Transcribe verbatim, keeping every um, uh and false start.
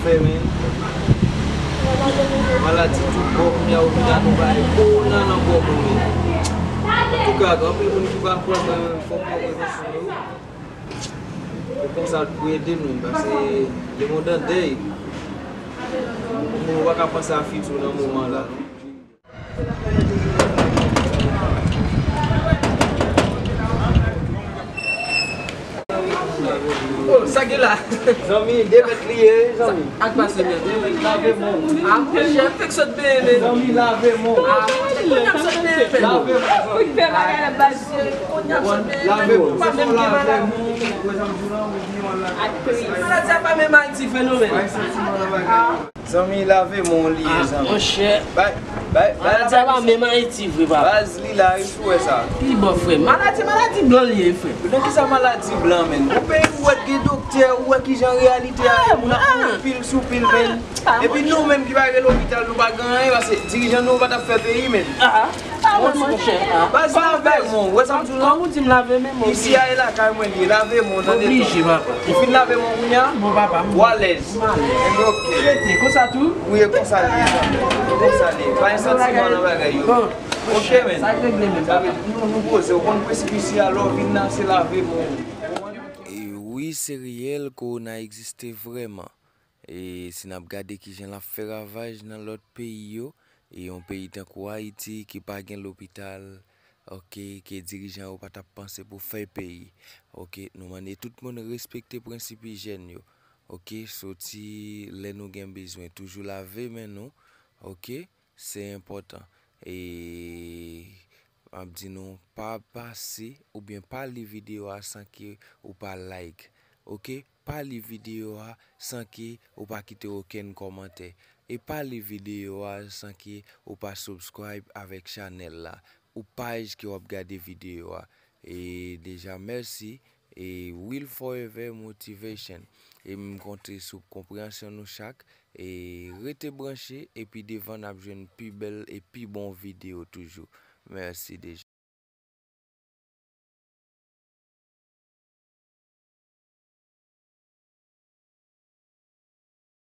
Fè, men. Maladi tout bò, kounye a, ou vin ak yon bagay kowona nan kò mwen, men. Antouka, gen anpil moun ki pa kwè, men, fòk mwen prezan sou yo. E konsa l pou ede nou, paske le monde en deuil. Moun pa ka panse a fiti w nan moman la, non. Oh, sa ki la? Zanmi, de mèt li ye, zanmi. Ak pase mèt. Lave men w. Ah, monchè, fèk sot benyen, men. Zanmi, lave men w. Ah, monchè, kounye a m sot benyen, men. Lave men w, zanmi. Fè bagay la, baz. Kounye a m sot benyen, men. Lave men w. Ou pa menm gen maladi. Ak kriz. Maladi a pa menm Ayiti, fenomèn. Zanmi, lave men w li ye, zanmi. Ah, monchè. Bay, bay, bay. Maladi a pa menm Ayiti vre, papa. Baz li la, wi, sou wè sa. Li bon, frè. Maladi, maladi blan li ye, frè. Nan ki sa maladi blan, menm? Ou peyi ou wè gen doktè, ou wè ki jan reyalite a ye, moun ap mouri pil sou pil, menm. Epi nou menm ki pa gen lopital, nou pa gen anyen, paske dirijan nou pa t ap fè peyi, menm. Ah, ah, monchè. Baz, lave men w, wè sa m di w lan? Kòm ou di m lave men m, isi a e lakay mwen li ye, lave men w, tande. Oblije, papa. Ou fin lave men w kounye a? Bon, papa, m... Ou alèz? M alèz. Enben, oke. Rete konsa tou? Wi, e konsa li ye, zanmi. E konsa li ye. Pa gen santiman nan bagay yo. Bon, oke, men. Sa regle, men, papa. Nou, nou poze, ou konn prensip isi a, lè w vin la, se lave men w. E wi, se reyèl, kowona egziste vrèman. E si n ap gade kijan l ap fè ravaj nan lòt peyi yo, e yon peyi tankou Ayiti ki pa gen lopital, oke, ke dirijan yo pa t ap panse pou fè peyi, oke, nou mande tout moun respekte prensip ijyèn yo, oke, soti lè nou gen bezwen, toujou lave men nou, oke, se enpòtan. E m ap di nou, pa pase oubyen pa li videyo a san ke ou pa like, oke? Pa li videyo a san ke ou pa kite okenn kòmantè. E pa li videyo a san ke ou pa subscribe avèk chanèl la, ou paj ke w ap gade videyo a. E deja, mèsi. E Will Forever Motivation. E m konte sou konpreyansyon nou chak. E rete branche, epi devan n ap jwenn pi bèl e pi bon videyo toujou. Mèsi deja.